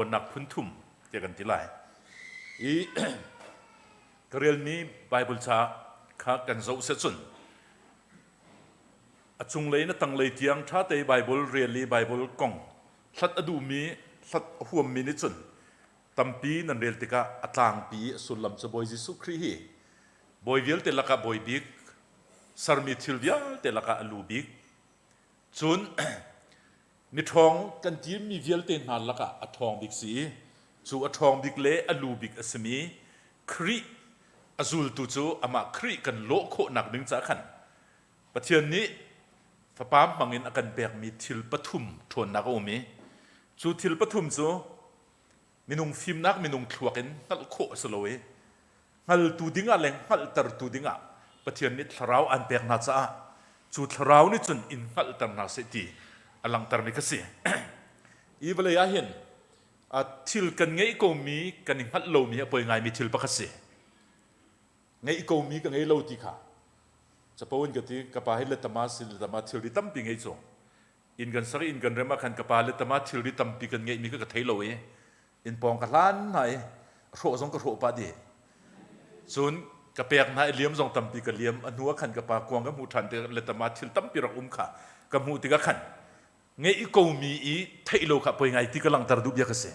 Ṭhawnnak phun thum tiah kan ti lai. I ka relmi Bible ca kha kan zoh sehcun a cunglei in a tanglei tiang ṭha te Bible rel i Bible kong hlat a duhmi, hlat a huammi nih cun tampi nan rel tikah a tlangpi i a sullam cu Bawi Jesuh Khrih hi bawi vialte lakah bawi bik, sermi thil vialte lakah a lu bik, cun Miṭhawng kan timi vialte hna lakah a ṭhawng bik si i cu a ṭhawng bik le a lu bik a simi Khrih a zultu cu amah Khrih kan lawh khawhnak ding caah khan Pathian nih Fapa hmangin a kan pekmi thil pathum ṭhawnnak a um i cu thil pathum cu minung fimnak minung thluak in hngalh khawh a si lo i hngaltu dingah le hngalhtertu dingah Pathian nih thlarau an pek hna caah cu thlarau nih cun in hngalhter hna seh ti a langhtermi ka si. Hi vawlei ah hin thil kan ngeih komi kan i hngalh lomi a poi ngaimi thil pakhat si. Ngeih komi ka ngei lo ti kha capo in ka ti ka pa hi letama si letama thilri tampi ngei cu inn kan sak i inn kan rem ah khan ka pa letama thilri tampi kan ngeihmi kha ka thei lo i inn pawng ka hlan hna i hrawh zong ka hrawh pah dih cun ka pek hna i liam zong tampi ka liam a hnu ah khan ka pa kuang ka hmuh ṭhan tikah letama thil tampi rak um kha ka hmuh tikah khan ngeih komi i theih lo kha poi ngai ti ka langhter duh bia ka si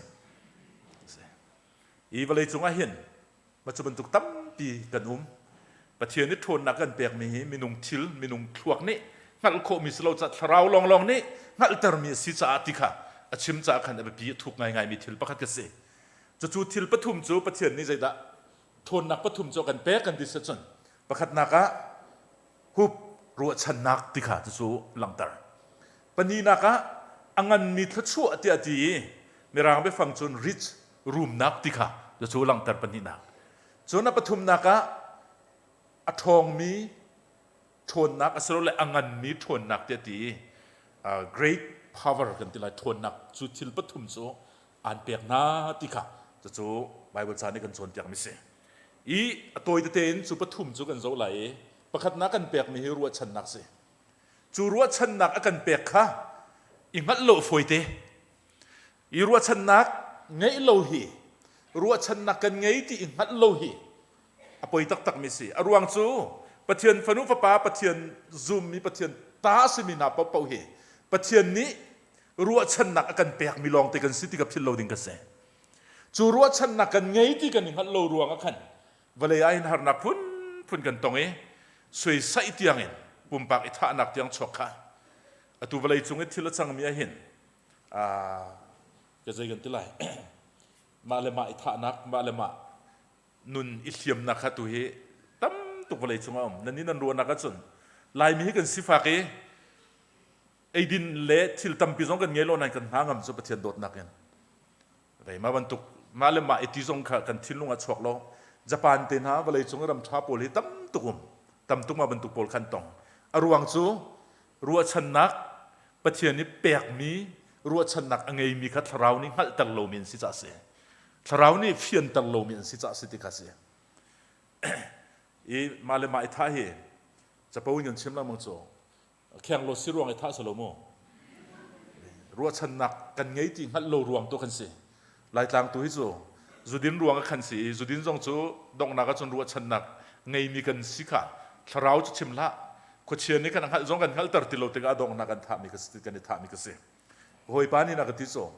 i vawlei cungah hin Mah cu bantuk tampi kan um. Pathian nih ṭhawnnak kan pekmi hi minung thil, minung thluak nih hngalh khawhmi si lo caah thlarau lawnglawng nih hngalhtermi a si caah ti kha a chim caah khan a biapi a thuk ngaingaimi thil pakhat ka si. Cucu thil pathum cu Pathian nih zeidah ṭhawnnak pathum cu a kan pek kan ti si cun pakhatnak ah hup ruahchannak ti kha cucu langhter. Pahnihnak ah a nganmi thluachuah tiah ti i Mirang biafang cun rich rumnak ti kha cucu langhter pahnihnak. Cun a pathumnak ah a ṭhawngmi ṭhawnnak asilole a nganmi ṭhawnnak tiah ti i great power kan ti lai ṭhawnnak cu thil pathum cu aan pek hna ti kha cucu Bible ca nih kan cawnpiakmi si. I a tawi tete in cu pathum cu kan zoh lai i pakhatnak kan pekmi hi ruahchannak si. Cu ruahchannak a kan pek kha i hngalh lo fawite. I ruahchannak ngeih lo hi ruahchannak kan ngei ti i hngalh lo hi a poi taktakmi si. A ruang cu Pathian fanu fapa Pathian zummi Pathian ta a simi hna paohpaoh hi Pathian nih ruahchannak a kan pekmi lawngte kan si ti ka philh lo ding ka si. Cu ruahchannak kan ngei ti kan i hngalh lo ruang ah khan vawlei ah hin harnak phunphun kan tong i suaisaih tiang in pumpak i thahnak tiang chuak kha atu vawlei cung i thil a cangmi ah hin ka zei kan ti lai mah le mah i thahnak mah le mah nun i hliamnak kha tu hi tam tuk vawlei cung ah um nan nih nan ruahnak ahcun laimi hi kan sifak i eidin le thil tampi zong kan ngei lo nain kan hna ngam cu Pathian dawtnak in Vei mah bantuk mah le mah i ti zong kha kan thinlung ah chuak lo. Japan te hna vawleicung i ram ṭha pawl hi tam tuk um. Tam tuk mah bantuk pawl khan tong. A ruang cu ruahchannak Pathian nih pekmi ruahchannak a ngeimi kha thlarau nih hngalhter lomi an si caah si. Thlarau nih fianter lomi an si caah si ti kha si. I mah le mah i thah hi capo in kan chim lengmang cu Khenglaw si ruang i thah si lo mu. Ruahchannak kan ngei ti hngalh lo ruang tu kan si. Laitlang tu hi cu zudin ruang ah khan si i zudin zong cu donghnak ahcun ruahchannak ngeimi kan si kha thlarau cu chim hlah. Khuachia nih kan hngalh zong kan hngalhter ti lo tikah donghnak kan thahmi ka si kan i thahmi ka si. Hawipa nih na ka ti cu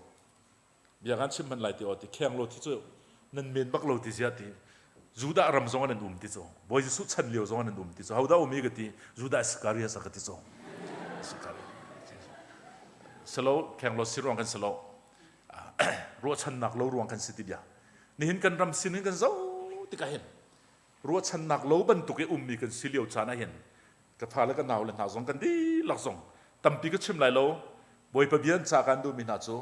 bia kan chim hman lai ti aw ti kheng lo thi cu nan men bak lo ti zia ti Judah ram zong an um ti cu Bawi Jesuh chan lio zong an um ti cu hodah um i ka ti Judah Iscariot a ka ti cu selo kheng lo si ruang kan selo ruahchannak lo ruang kan si ti bia nihin kan ram sin in kan zo tikah hin ruahchannak lo bantuk i ummi kan si lio caan ah hin ka fa le ka nau le hna zong kan dihlak zong tampi ka chim lai lo Bawipa bia an ca kan duhmi hna cu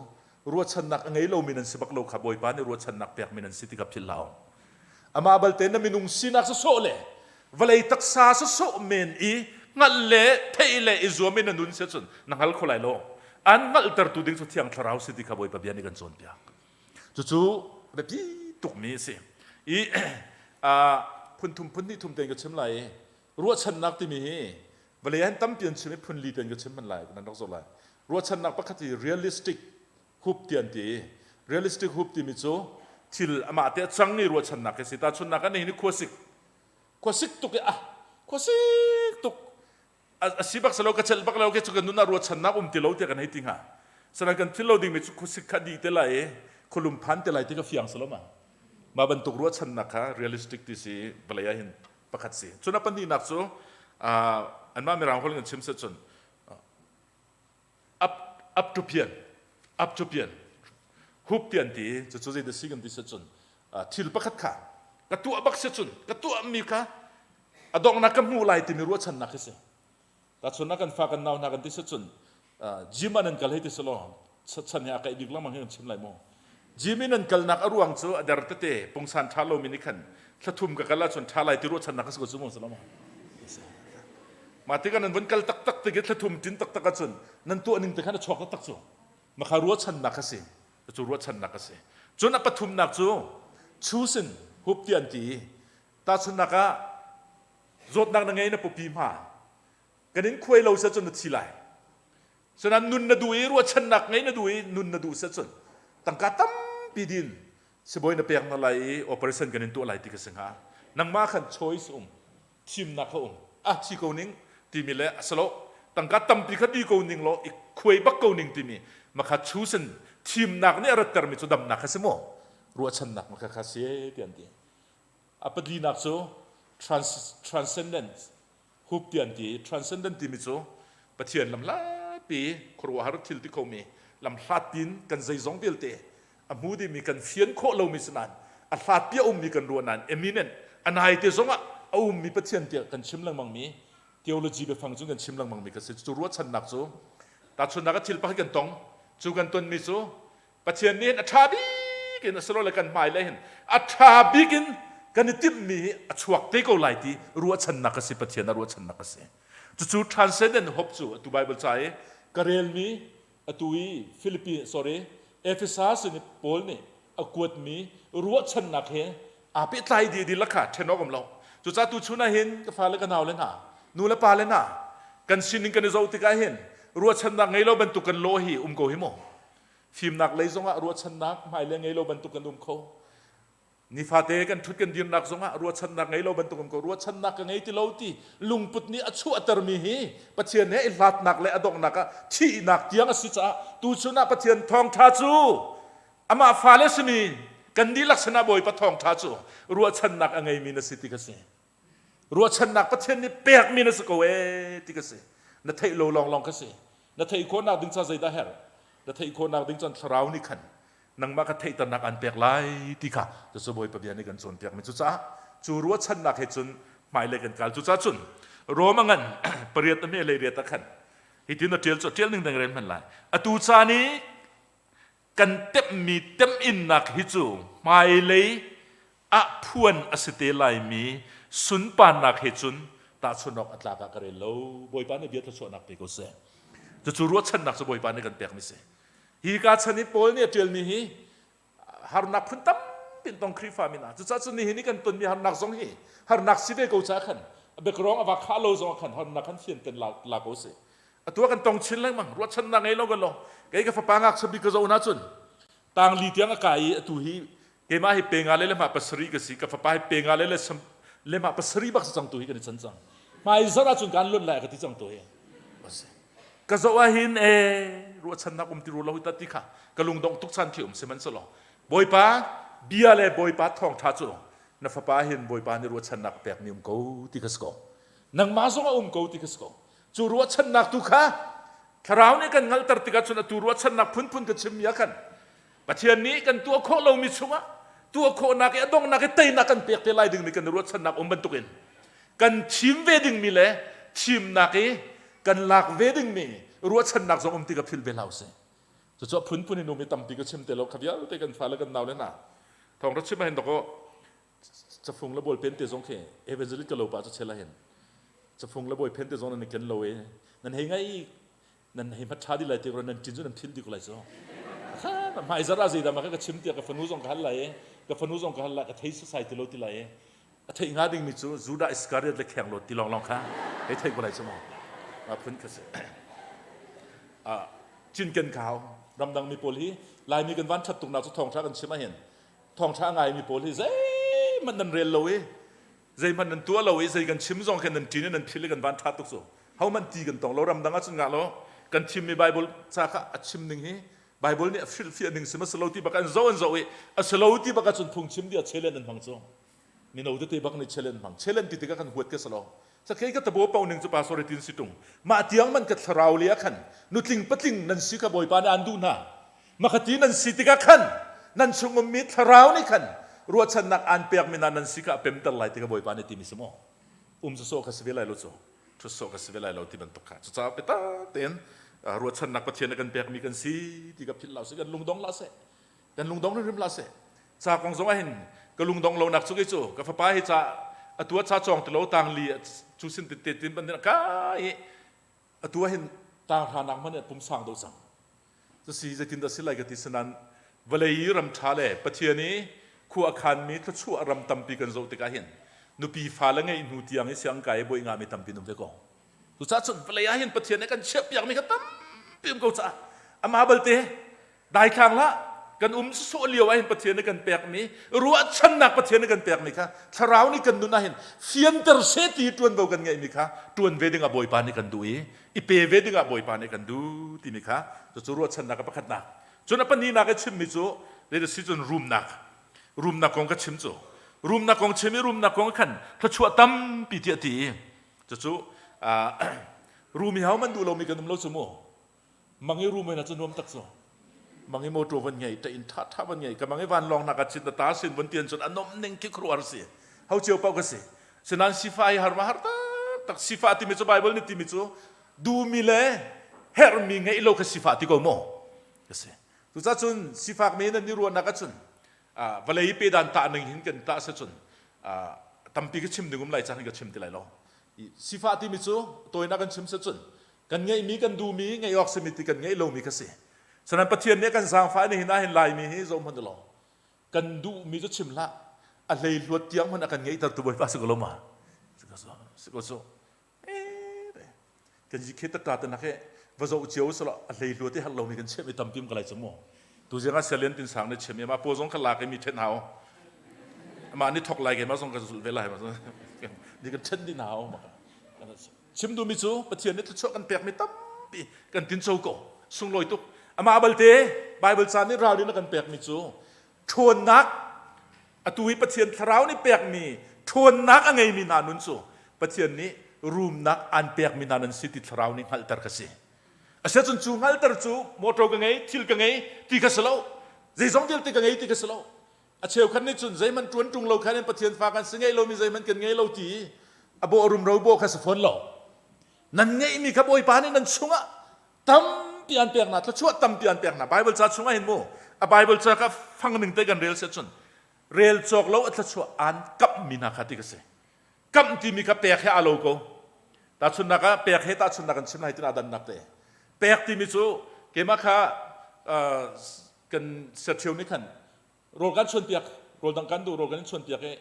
ruahchannak a ngei lomi nan si bak lo kha Bawipa nih ruahchannak pekmi nan si ti kha philh hlah u. Amah balte na minung sinak sawsawh le vawlei taksa sawsawh men i hngalh le theih le i zuam in na nun si cun na hngal kho lai lo. An hngalhtertu ding cu Thiang Thlarau si ti kha Bawipa bia nih kan cawnpiak. Cucu biapi tukmi a si. I phun thum phun hnih thum tein ka chim lai i Ruahchannak timi hi vawlei ah hin tampi an chim i phun li tein ka chim hman lai nan rak zoh lai. Ruahchannak pakhat hi realistic hope ti an ti. Realistic hope timi cu thil amah te a cang i ruahchannak khi si. Tahchunhnak ah nihin i khuasik khuasik tuk i ah khuasik tuk a si bak selo ka celh bak lo ke cu kan nun ah ruahchannak um ti lo tiah kan hei ti hnga. Sanain kan thil lo dingmi cu khuasik kha dih te lai i khualum phan te lai ti ka fiang selo ma. Mah bantuk ruahchannak kha realistic ti si vawlei ah hin pakhat si. Cun a pahnihnak cu anmah Mirang holh in kan chim seh cun up up to pian up to pian hup ti an ti cucu zei dah si kan ti seh cun thil pakhat kha ka tuah bak si cun ka tuahmi kha a donghnak ka hmuh lai timi ruahchannak khi si. Tahchunhnak kan fa kan nau hna kan ti si cun gym ah nan kal hei ti selaw chan he a kaih bik lengmang hi kan chim lai mu. Gym in nan kalnak a ruang cu a der tete pungsan ṭha lomi nih khan thlathum ka kal ahcun ṭha lai ti ruahchannak ka si ko cu mu si lo maw? Mah tikah nan vun kal taktak tik i thlathum ṭin taktak ahcun nan tuah ning te khan a chuak taktak cu. Makha ruahchannak a si. Cu ruahchannak a si. Cun a pathumnak cu chusin hup ti an ti i tahchunhnak ah zawtnak na ngei na pawpi hma kan in khuai lo seh cun na thi lai Cunan nun na duh i ruahchannak ngei na duh i nun na duh seh cun tangka tampi din sibawi na pek na lai i operation kan in tuah lai ti ka si hnga. Nangmah khan choice um, thimnak kha um. Ah thi ko ning timi le asalo tangka tampi kha di ko ning law i khuai bak ko ning timi makha chosen thimnak nih a rattermi cu damnak kha si maw? Ruahchannak makha kha si ti an ti. A palinak cu trans, transcendence Hup ti an ti. Transcendent timi cu Pathian lamhlatpi khuaruahhar thil ti khomi lamhlat tin kan zeizong vialte a hmu dimi kan fian khawh lomi si nain a hlatpi a ummi kan ruah nain eminent a nai te zongah a ummi Pathian tiah kan chim lengmangmi theology biafang cu kan chim lengmangmi ka si. Cu ruahchannak cu tahchunhnak ah thil pakhat kan tong cu kan tonmi cu Pathian nih hin a ṭha bik in asilole kan hmailei hin a ṭha bik in kan i timhmi hi a chuak te ko lai ti ruahchannak a si Pathian a ruahchannak a si. Cucu transcendent hope cu atu Bible ca i ka relmi atu i Philippi sorry Ephesus sin i Paul nih a kuatmi ruahchannak he aa pehtlai dih dihlak kha ṭhen awk um lo. Cucaah tu chun ah hin ka fale ka naule hna nu le pa le hna kan sining kan i zoh tikah hin ruahchannak ngei lo bantuk kan lawh hi um ko hi maw? Fimnak lei zongah ruahchannak hmailei ngei lo bantuk kan um kho. Nifate kan ṭhut kan dirnak zongah ruahchannak ngei lo bantuk um ko. Ruahchannak ka ngei ti lo ti lungput nih a chuahtermi hi Pathian he i hlatnak le a donghnak ah thihnak tiang a si caah tuchun ah Pathian thawngṭha cu amah fale simi kan dihlak sinah Bawipa thawngṭha cu ruahchannak a ngeimi na si ti ka si. Ruahchannak Pathian nih pekmi na si ko ee ti ka si. Na theih lo lawnglawng ka si. Na theih khawhnak ding ca zeidah herh? Na theih khawhnak ding cun thlarau nih khan nangmah kha theihternak an pek lai ti kha cucu Bawipa bia nih kan cawnpiakmi cucaah cu ruahchannak he cun hmailei kan kal cucaah cun Rome a ngan pariat a hme lei riat ah khan hitin a ṭial cu ṭial ning dang rel hman lai atu caan i kan temhmi temhinnak hi cu hmailei ah phuan a si te laimi sunparnak he cun tahchunh awk a tlak ah ka rel lo. Bawipa nih bia thluachuahnak pe ko seh. Cucu ruahchannak cu Bawipa nih kan pekmi si. Hi ka chan i Paul nih a ṭialmi hi harnak phun tampi in tong Khrihfa mi hna. Cucaah cun nihin i kan tonmi harnak zong hi harnak si ve ko caah khan background a va khah lo zong ah khan harnak khan fian ten la, la ko si. Atu ah kan tong chin lengmang ruahchannak ngei lo kan lo. Kei ka fapa ngakchia bik ka zoh na cun tangli tiang a kai i atu hi keimah hi pe nga le le mah pasarih ka si ka fapa hi pe nga le le le mah pasarih bak si cang tu hi kan i chan cang hmai zarh ahcun kan luat lai ka ti cang tu hi ka zoh ah hin e ruahchannak um ti ru lo hi ta ti kha ka lungdong tuk chan khi um sihmanhsehlaw bawipa bia le bawipa thawngtha cu na fapa hin bawipa nih ruahchannak pek mi um ko ti ka si ko nangmah zong a um ko ti ka si ko cu ruahchannak tu kha thlarau nih kan hngalhter tikah cun atu ruahchannak phunphun ka chimmi ah khan Pathian nih kan tuah khawh lomi chungah tuah khawhnak i a donghnak i teinak kan pek te lai dingmi kan i ruahchannak um bantukin kan thim ve dingmi le thimnak i kan lak ve dingmi ruahchannak zong um ti ka philh ve hlah usih. Cucu a phunphun in um i tampi ka chim te lo kha vialte kan fale kan naule hna thawng ra chim ah hin dawkaw cafung le bawlpen te zong khi evangelist ka lo pa cu chel ah hin cafung le bawlpen te zong nan i ken lo i nan hei ngai nan hei hmat ṭha dih lai ti nan ṭin cu nan philh dih ko lai cu hmai zarh ah zeidah mah ka chim tiah ka fanu zong ka hal lai i ka fanu zong ka hal lai ka thei sasai ti lo ti lai i a theih hnga dingmi cu Judah Iskariot le Khenglawt ti lawnglawng kha hei theih ko lai cu mu phun kha si cinken ka hau. Ramdang mi pawl hi Laimi kan van ṭhat tuknak cu thawngṭha kan chim ahhin thawngṭha a ngaimi pawl hi zeihmanh nan rel lo i zeihmanh nan tuah lo i zei kan chim zong khin nan ṭin i nan phil i kan van ṭha tuk cu hohmanh ti kan tong lo ramdang ahcun ngah lo kan thimmi Bible ca kha a chim ning hi Bible nih a hrilhfiah ning si ma si lo ti bak an zoh an zoh i a si lo ti bak ahcun phungchim dia chelen an hmang cu mino tete bak nih chelen hmang chelen ti tikah kan huat ka si lo sakei ka tabo pau ning cu pastor tin si tung mah tiang man ka thlarau le khan nutling patling nan si ka bawipa nih an duh hna makhati nan si tikah khan nan chung ummi thlarau nih khan ruahchannak aan pekmi hna nan si kha a pemter lai ti ka bawipa nih timi si maw um sawsawh kha si ve lai lo cu ṭhut sawh ka si ve lai lo ti bantuk kha cucaah biatak tein ruahchannak Pathian a kan pekmi kan si ti ka philh lo seh kan lungdong hlah seh kan lungdong hrimhrim hlah seh ca kong zong ah hin ka lungdong lonak cu kei cu ka fapa hi ca atu ah ca cawng ti lo tangli cu sin te tin ban ka i atu ah hin tang hranak hmanh pum sang do cang Cusi zeitindah si lai ka ti sinan vawlei i ram ṭha le Pathian i khua a khanmi thluachuah ram tampi kan zoh tikah hin nupi fale ngeih hnu tiang i siang kai i bawi ngahmi tampi an um ve ko. Cucaah cun vawlei ah hin Pathian nih kan chiahpiakmi kha tampi um ko caah amah balte daithlang hlah kan um sawh lio ah hin Pathian nih kan pekmi ruahchannak Pathian nih kan pekmi kha thlarau nih kan nun ah hin fianter seh ti ṭuanvo kan ngeihmi kha ṭuan ve dingah Bawipa nih kan duh i i pe ve dingah Bawipa nih kan duh timi kha cucu ruahchannak a pakhatnak. Cun a pahnihnak i chimmi cu zei si cun rumnak. Rumnak kong ka chim cu. Rumnak kong chim i rumnak kong khan thluachuah tampi tiah ti i cucu rum i ho man duh lomi kan um lo cu mu. Mang i rum in cu nuam tak cu. Mang i motor van ngei, ta inn tha tha van ngei, ka mang i vanlawng nak ah cit na ta sin von tian cun a nom ning khi khuaruahhar si. Ho cio paoh ka si. Sinain sifah hi har ma har taktak. Sifah timi cu Bible nih timi cu duhmi le herhmi ngeih lo kha sifah ti ko maw? Ka si. Cucaah cun sifakmi nan i ruahnak ahcun vawlei pe dan tah ning hin kan tah si cun tampi ka chim ding um lai cang hin ka chim ti lai lo. Sifah timi cu tawinak kan chim si cun kan ngeihmi kan duhmi ngeih awk simi ti kan ngeih lomi kha si. Sanan Pathian nih kan zaangfah ni hin ah hin Laimi hi zoh hmanh law kan duhmi cu chim hlah a hlei hluat tiang hmanh a kan ngeihter tu Bawipa si ko lo ma si ko cu kan yi khe tata te nak he va zoh cio sala a hlei hluat i har lomi kan chem i tampi ka lai chu mu tu zing ah sialian tin sang ne chem ma po zong kha lak i mi then hau ama ni thok lai ke ma zong ka zul ve lai ma ni kan then din hau ma Chim duhmi cu Pathian nih thluachuah kan pekmi tampi kan tinco ko. Sunglawi tuk. Amah balte Bible ca nih ralrin a kan pekmi cu ṭhawnnak atu hi Pathian thlarau nih pekmi ṭhawnnak a ngeimi hna nun cu Pathian nih rumnak aan pekmi hna nan si ti thlarau nih hngalhter ka si. Asiahcun cu hngalhter cu motor ka ngei, thil ka ngei ti kha si lo. Zeizong vialte ka ngei ti kha si lo. A cheukhat nih cun zeihmanh ṭuan ṭung lo khan in Pathian fa kan si ngeih lomi zeihmanh kan ngei lo ti a bawh rumro bawh kha si fawn lo. Nan ngeihmi kha Bawipa nih nan chungah tampi an pek hna, thluachuah tampi an pek hna. Bible ca chungah hin mu, a Bible ca kha fang ning te kan rel si cun rel cawk lo a thluachuah aan kamhmi hna kha ti ka si. Kamh timi kha pek he aa lo ko. Tahchunhnak ah pek he tahchunhnak kan chim lai tin aa dannak te. Pek timi cu keimah kha kan serthio nih khan rawl kan chuanpiak rawl dang kan duh rawl kan in chuanpiak i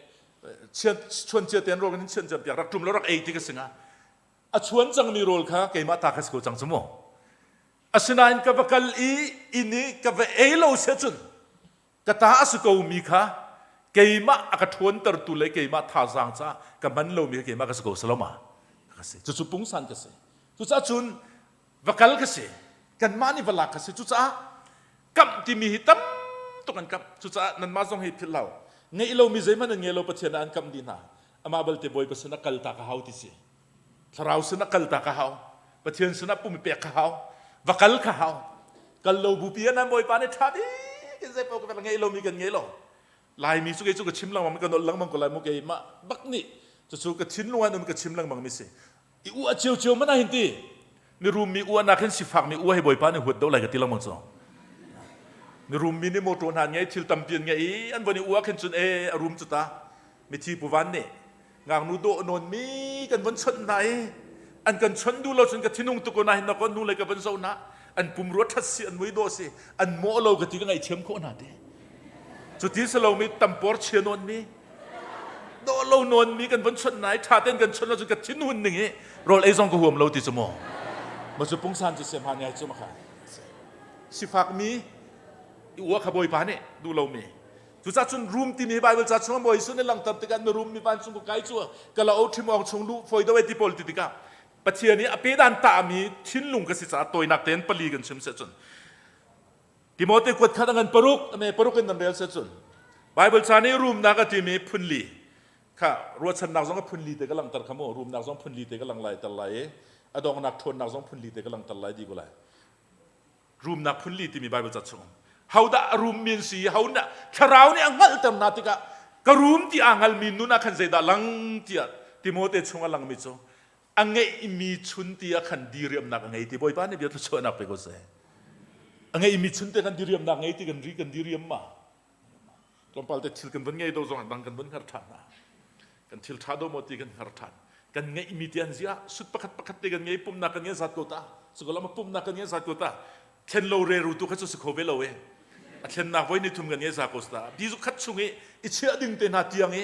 chuan cia tein rawl kan in chuan piak rak ṭum lo rak ei ti ka si nga a chuan cangmi rawl kha keimah ta kha si ko cang cu mu asinain ka va kal i inn i ka va ei lo sia cun ka ta a si ko mi kha keimah a ka ṭhawntertu le keimah thazaang caah ka hman lomi kha keimah ka si ko saloma ka si cucu pungsan ka si cucaah cun va kal ka si kanmah nih va lak ka si cucaah kamh timi hi tam tuk an kamh cucaah nanmah zong hi philh lo ngeih lomi zeihmanh an ngei lo Pathian ah an kamh dih hna amah balte Bawipa sin ah kal ta ka hau ti si thlarau sin ah kal ta ka hau Pathian sin ah pum i pek ka hau va kal ka hau kal lo bupi ah nan Bawipa nih ṭha bik in zei paoh ka ngeih lomi kan ngei lo Laimi cu kei cu ka chim lengmang ka nolh lengmang ko lai mu keimah bak nih cucu ka thinlung ah nun ka chim lengmang mi si i uah ciocio mana hin ti mirum mi uahnak hin sifak mi uah hi bawipa nih huat do lai ka ti lengmang cu mirum mi nih motor hna ngei thil tampi an ngei i an von i uah khin cun e a rum cu ta mithi pu van nih ngaknu dawh nawn mi kan von chawnh hna i an kan chawnh duh lo cun ka thinung tuk ko na hin na kon hnu lei ka von zoh na an pumrua ṭhat si an mui dawh si an mawh lo ka ti ka ngaihthiam khawh hna ti cuti si lomi tampor chia nawn mi dawh lo nawn mi kan von chawnh na i ṭha tein kan chawnh lo cun ka thinhun ning i rawl ei zong ka huam lo ti cu maw ma cu pungsan cu sem han ngai cu ma kha. Sifakmi i uah kha Bawipa nih duh lomi. Cucaah cun rum timi Baibal ca chungah Bawi Jesuh nih langhter tikah na rum mi vancung ka kai cu ka la o ṭhim awng chung luh fawi do ti pawl ti tikah Pathian i a pedan tahmi thinlung ka si caah tawinak tein pali kan chim seh cun Timote kuat khat a ngan paruk ame paruk in nan rel seh cun Baibal ca nih rumnak a timi phunli kha ruahchannak zong a phunli te ka langhter kha mu rumnak zong phunli te ka lang lai ter lai i a dongnak ṭhawnnak zong phunli te ka langhter lai di ko lai rumnak phunli timi Baibal ca chung hodah a rummi an si ho nih thlarau nih a hngalhter hna tikah ka rum ti aa hngalmi nun ah khan zeidah lang tiah Timote chung a langmi cu a ngeihmi chun ti ah khan diriamnak a ngei ti Bawipa nih bia thluachuahnak pe ko seh a ngeihmi chun te khan diriamnak ngei ti kan ri kan diriam ma tlawmpal te thil kan von ngei do zong dang kan von hngar ṭhan hna kan thil ṭha do maw ti kan hngar ṭhan kan ngeihmi ti an zia sut pakhat pakhat te kan ngei pumnak kan ngei zat ko ta sukalam pumnak kan ngei zat ko ta thlen lo re ru tu kha cu si kho ve lo e a thlennak voi ni thum kan ngei za ko sta bi zu khat chung i i chiah ding te hna tiang i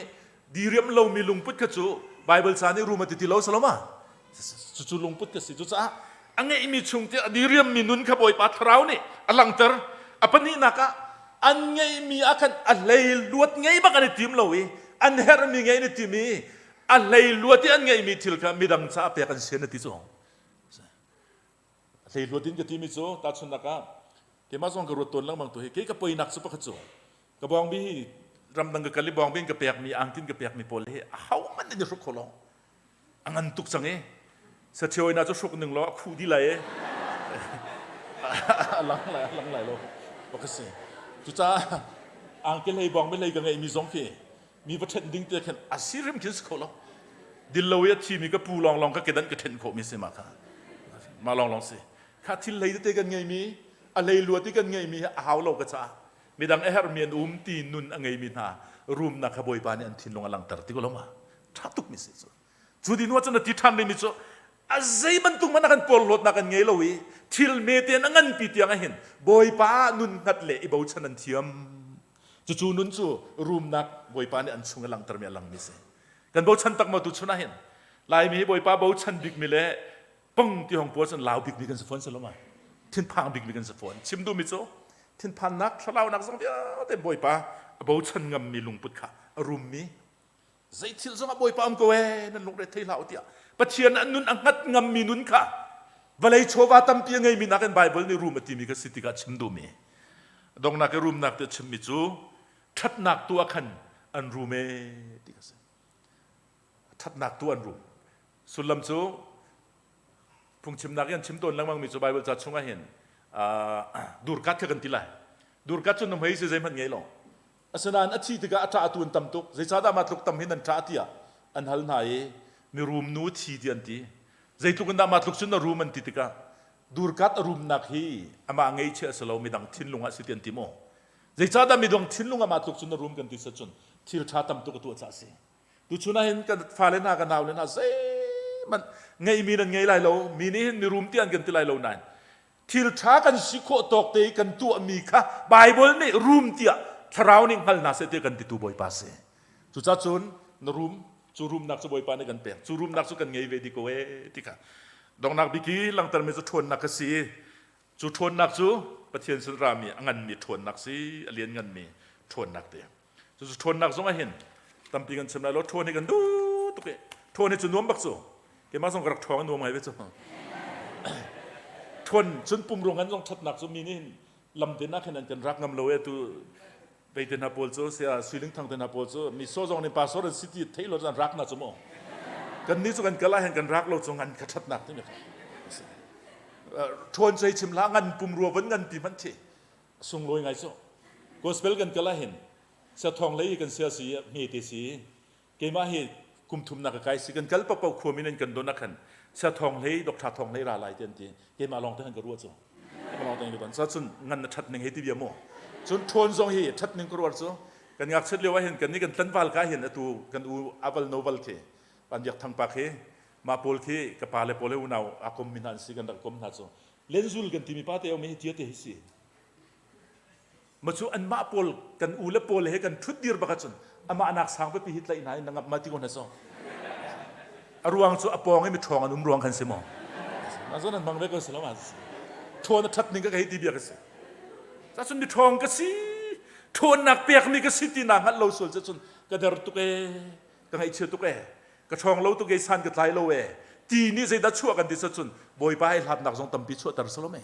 diriam lomi lungput kha cu Bible ca nih rum a ti ti lo saloma cucu lungput ka si cucaah a ngeihmi chung te a diriammi nun kha Bawipa thlarau nih a langter a pahnihnak ah an ngeihmi ah khan a hlei luat ngei bak an i tim lo i an herhmi ngei an i tim i a hlei luat i an ngeihmi thil kha midang caah pek an sian a ti cu a hlei luat in ka timi cu tahchunhnak ah keimah zong ka ruat tawn lengmang tu hi kei ka poinak cu pakhat cu Ka bawngbi hi ramdang ka kal i bawngbi in ka pekmi angkin ka pekmi pawl hi ahohmanh an i hruk kho lo. A ngan tuk cang i saṭhio ina cu hruk ning law a khuh dih lai i a lang lai a lang lai lo bak a si. Cucaah angki hlei bawngbi hlei ka ngeihmi zong khi mi va ṭhenh ding te khin a si hrim khin si kho lo. Dil lo i a thimi ka pu lawnglawng ka kedan ka ṭhenh khawhmi si mah kha. Mah lawnglawng si. Kha thil hlei tete kan ngeimi a hlei luat i kan ngeimi hi a hau lo ka caah midang a herhmi an um ti nun a ngeimi hna rumnak kha Bawipa nih an thinlung a langhter ti ko lo ma ṭha tukmi si cu cu dinu ah cun a ti ṭhan rihmi cu a zei bantuk hmanh ah kan porhlawtnak kan ngei lo i thil mete in a nganpi tiang ah hin Bawipa ah nun hngat le i bochan an thiam cucu nun cu rumnak Bawipa nih an chung i langhtermi a langmi si kan bochan tak maw tu chun ah hin Laimi hi Bawipa bochan bikmi le pang ti hong pawl cun lau bikmi kan si fawn si lo ma thinphang bikmi kan si fawn chim duhmi cu thinphannak thlalaunak zong vialte bawipa a bochan ngammi lungput kha a rummi zei thil zong ah bawipa um ko ee nan lungre thei hlah u tiah pathian an nun a hngat ngammi nun kha vawlei chawva tampi a ngeimi nakin Bible nih rum a timi kha si tikah chim duhmi dongnak i rumnak te chimmi cu ṭhatnak tu ah khan an rum ee ti kha si ṭhatnak tu an rum Sullam cu phungchimnak i an chim tawn lengmangmi cu Baibal ca chungah hin durkat kha kan ti lai. Durkat cu na hmei si zeihmanh ngei lo. Asinain a thi tikah a ṭah tu an tam tuk. Zeicahdah mah tluk tam hin an ṭah tiah an hal hna i mirum nu thi ti an ti. Zeitluk in dah mah tluk cun na rum an ti tikah durkat a rumnak hi amah ngeichia a si lo midang thinlung ah si ti an ti maw? Zeicahdah midang thinlung ah mah tluk cun na rum kan ti cun thil ṭha tam tuk a tuah caah a si. Tuchun ah hin kan fale hna kan naule hna zeihmanh ngeihmi nan ngei lai lo mi nih hin mirum ti an kan ti lai lo nain thil ṭha kan si khawh tawk te i kan tuahmi kha Baibal nih rum tiah thlarau nih hngal hna seh tiah kan titu Bawipa si. Cucaah cun na rum cu rumnak cu Bawipa nih kan pek cu rumnak cu kan ngei ve dih ko ee ti kha donghnak bik i langhtermi cu ṭhawnnak ka si i cu ṭhawnnak cu Pathian sin rami a nganmi ṭhawnnak si a liannganmi ṭhawnnak te. Cucu ṭhawnnak zong ah hin tampi kan chim lai lo ṭhawn hi kan duh tuk i ṭhawn hi cu nuam bak cu keimah zong ka rak ṭhawng i nuam ngai ve cu ṭhawn cun pumrung an zong ṭhatnak cu mi nih hin lam te nak hin an kan rak ngam lo e tu vei te hna pawl cu sia suiling thang te hna pawl cu mi so zong nih pastor an si ti thei lo an rak na cu mu kan nih cu kan kal ah hin kan rak lo cu ngan kha ṭhatnak timi kha ṭhawn cu chim hlah ngan pumrua van ngan pi hmanh thi sunglawi ngai cu gospel kan kal ahhin siathawng lei kan sia si hme te si keimah hi kum thumnak ka kai si kan kal papo khua min an kan don ah khan siathawng hlei doctor thawng hlei ra lai te an ti keimah lawng te han ka ruah cu keimah lawng te ka don sa cun ngan na that ning hei ti bia mu cun ṭhawn zong hi that ning ka ruar cu kan ngakchiat lio ah hin kan ni kan tlanval ka hin atu kan u aval noval khi pan biak thang pa khi mah pawl khi ka pa le pawl he unau a kom mi hna an si kan rak kom hna cu lenzul kan timi pa te om hi tia te hi si ma cu anmah pawl kan u le pawl he kan ṭhut dir bak ahcun amah nak sang pipi hi tlaih hna in na ngap ma ti ko hna so a ruang cu a pawng i mi ṭhawng an um ruang khan si maw ma zon an hmang ve ko si lo ma ṭhawn a ṭhat ning ka hei ti bia ka si. Cun miṭhawng ka si, ṭhawnnak pekmi ka si ti naa hngalh lo sual cun ka der tuk ee, ka ngaihchia tuk ee, ka ṭhawng lo tuk ee, san ka tlai lo ee, ti nih zeidah chuah kan ti cun Bawipa he hlatnak zong tampi chuahter salom ee.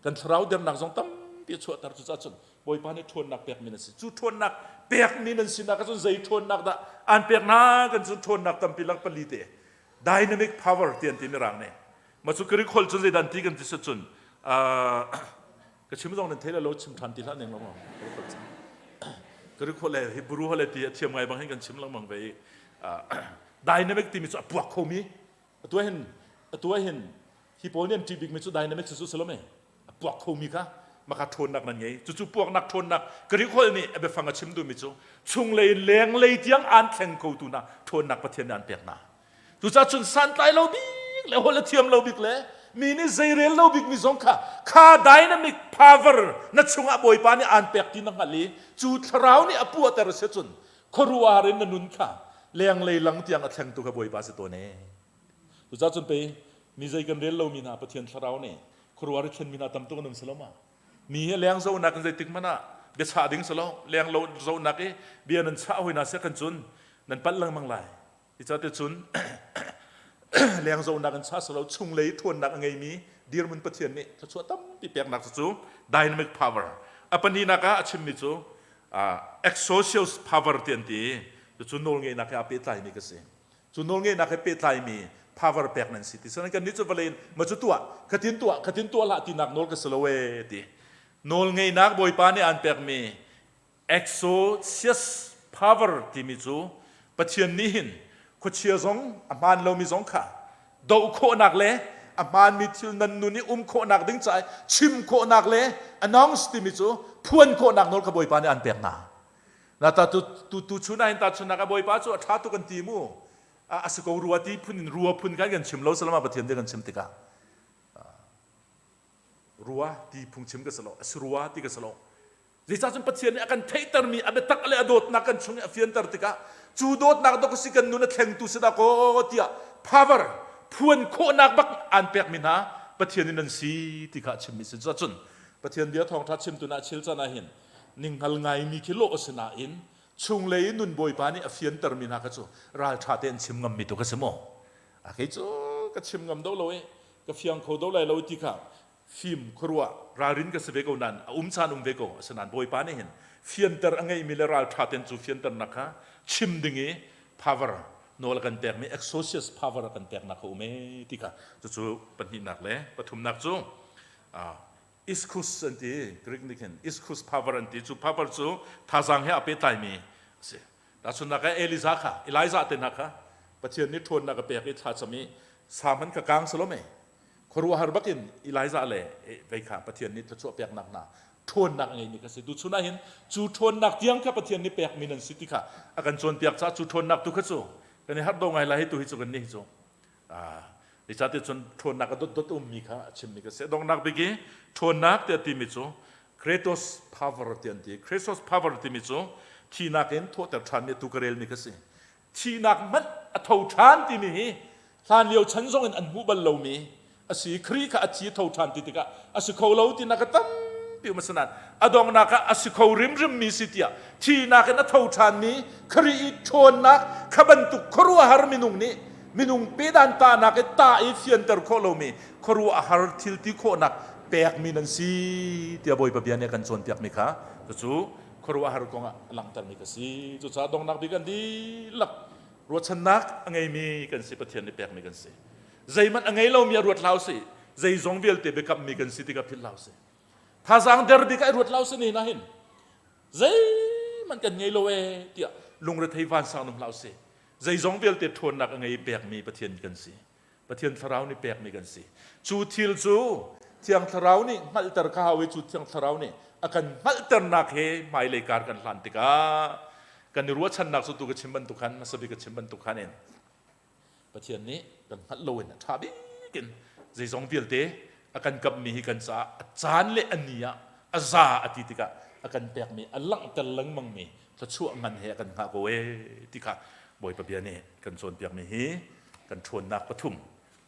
Kan thlarau dernak zong tampi a chuahter cucaah cun Bawipa nih ṭhawnnak pekmi nan si. Cu ṭhawnnak pekmi nan sinak ah cun zei ṭhawnnak dah aan pek hna kan cu ṭhawnnak tampi lak pali te dynamic power ti an ti mirang nih. Ma cu Greek holh cun zeidah an ti kan ti cun ka chim zong nan thei lo chim ṭhan ti hlah ning lo maw Greek holh le Hebrew holh le ti a thiam ngai bang hin kan chim lengmang ve i dynamic timi cu a puak khomi atu hin atu hin hi pawl nih an ṭih bikmi cu dynamic cu si lo me a puak khomi kha maka ṭhawnnak nan ngei cucu puaknak ṭhawnnak Greek holh nih a biafang a chim duhmi cu chunglei in lenglei tiang aan thleng khotu hna ṭhawnnak Pathian nih an pek hna Cucaah cun santlai lo bik le holh a thiam lo bik le mi nih zeirel lo bik mi zong kha kha dynamic power na chungah Bawipa nih aan pek ti na hngalh i cu thlarau nih a puahter a si cun khuaruahhar in na nun kha lenglei lang tiang a thlengtu kha Bawipa si tawn ee. Cucaah cun pei mi zei kan rel lomi hna Pathian thlarau nih khuaruahhar i thlenmi hna tam tuk an um si lo ma? Mi hi leng zohnak in zeitik hmanh ah biachah ding si lo leng lo zohnak i bia nan chah hoi hna sia kan cun nan palh lengmang lai. Cuticun leng zohnak in cha silo chunglei ṭhawnnak a ngeimi dirhmun Pathian nih thluachuah tampi peknak cu dynamic power. A pahnihnak ah a chimmi cu exousios power ti an ti. Cucu nawlngeihnak he aa pehtlaimi ka si. Cu nawlngeihnak he pehtlaimi power pek nan si ti. Sinain kannih cu vawlei in ma cu tuah, khatin tuah, khatin tuah hlah tinak nawl ka si lo ee ti. Nawlngeihnak Bawipa nih aan pekmi Exousias power timi cu Pathian nih hin khuachia zong a hmaan lomi zong kha doh khawhnak le a hmaanmi thil nan nun i um khawhnak ding caah chim khawhnak le announce timi cu phuan khawhnak nawl kha Bawipa nih an pek hna. Na ta tu tu tu chun ah hin ta chunak a Bawipa cu a ṭha tuk an ti mu. A si ko rua ti phun in rua phun kan kan chim lo salama Pathian bia kan chim tikah rua ti phungchim ka si lo a si rua ti ka si lo Zeicah cun Pathian nih a kan theihtermi a biatak le a dawtnak kan chung i a fianter tikah cu dawtnak dok si kan nun a thlengtu si dah kaw tiah power phuan khawhnak bak aan pekmi hna Pathian in nan si ti kha a chimmi si. Cucun Pathian bia thawngṭha chimtu na chil can ah hin ninghngal ngaimi khi lawh a si nain chunglei in nun Bawipa nih a fiantermi hna kha cu ralṭha tein chim ngammi tu ka si maw? A kei cu ka chim ngam do lo i ka fiang kho do lai lo ti kha fim khuaruah ralrin ka si ve ko nain a um caan um ve ko asinain Bawipa nih hin fianter a ngeimi le ralṭha ten cu fianternak kha chim ding i power nawl a kan pekmi exousias power a kan peknak kha um ee ti kha cucu pahnihnak le pathumnak cu iskus an ti Greek nih khin iskus power an ti cu power cu thazaang he a pehtlaimi a si tahchunhnak ah Elijah kha Elijah te hna kha Pathian nih ṭhawnnak a pek i thlacam i sa hmanh kha kang salom e Khuaruahhar bakin Elijah le vei kha Pathian nih thluachuah peknak hna ṭhawnnak a ngeimi kha si. Tuchun ah hin cu ṭhawnnak tiang kha Pathian nih pekmi nan si ti kha a kan cawnpiak caah cu ṭhawnnak tu kha cu kan i harh do ngai lai hi tu hi cu kan nih hi cu zeicahtiah cun ṭhawnnak a dotdot ummi kha a chimmi kha si. A donghnak bik i ṭhawnnak tiah timi cu Kratos power ti an ti. Kratos power timi cu thihnak in thawhter ṭhanmi atu ka relmi kha si. Thihnak hmanh a tho ṭhan timi hi hlanlio chan zong in an hmuh bal lomi a si. Khrih kha a thi a tho ṭhan ti tikah a si kho lo tinak a tampi um asinain a donghnak ah a si kho rimrimmi si tiah thihnak in a tho ṭhanmi Khrih i ṭhawnnak kha bantuk khuaruahhar minung nih minung pedan tahnak i tah i fianter khawh lomi khuaruahhar thil ti khawhnak pekmi nan si tiah Bawipa bia nih a kan cawnpiakmi kha cucu khuaruahhar kong ah a langhtermi ka si. Cucaah donghnak bik an dihlak ruahchannak a ngeimi kan si, Pathian nih pekmi kan si. Zeihmanh a ngei lomi a ruat hlah usih. Zeizong vialte biakammi kan si tikah philh hlah usih. Thazaang der bik ah i ruat hlah usih ni hna hin. Zeihmanh kan ngei lo ee tiah lungrethei vansang um hlah usih. Zeizong vialte ṭhawnnak a ngei pekmi Pathian kan si. Pathian Thlarau nih pekmi kan si. Cu thil cu Thiang Thlarau nih hngalhter kha hau i cu Thiang Thlarau nih a kan hngalhternak he hmailei kar kan hlan tikah kan i ruahchannak cu tu ka chim bantuk khan hmasa bik ka chim bantuk khan in Pathian nih kan hngalh loin a ṭha bik in zeizong vialte a kan kamhmi hi kan caah a caan le a ni ah a za a ti tikah a kan pekmi a langhter lengmangmi thluachuah ngan he a kan hngah ko ee ti kha Bawipa bia nih kan cawnpiakmi hi kan ṭhawnnak pathum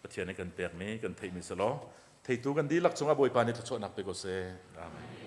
Pathian nih kan pekmi kan theihmi si law theitu kan dihlak cungah Bawipa nih thluachuahnak pe ko seh. Amen.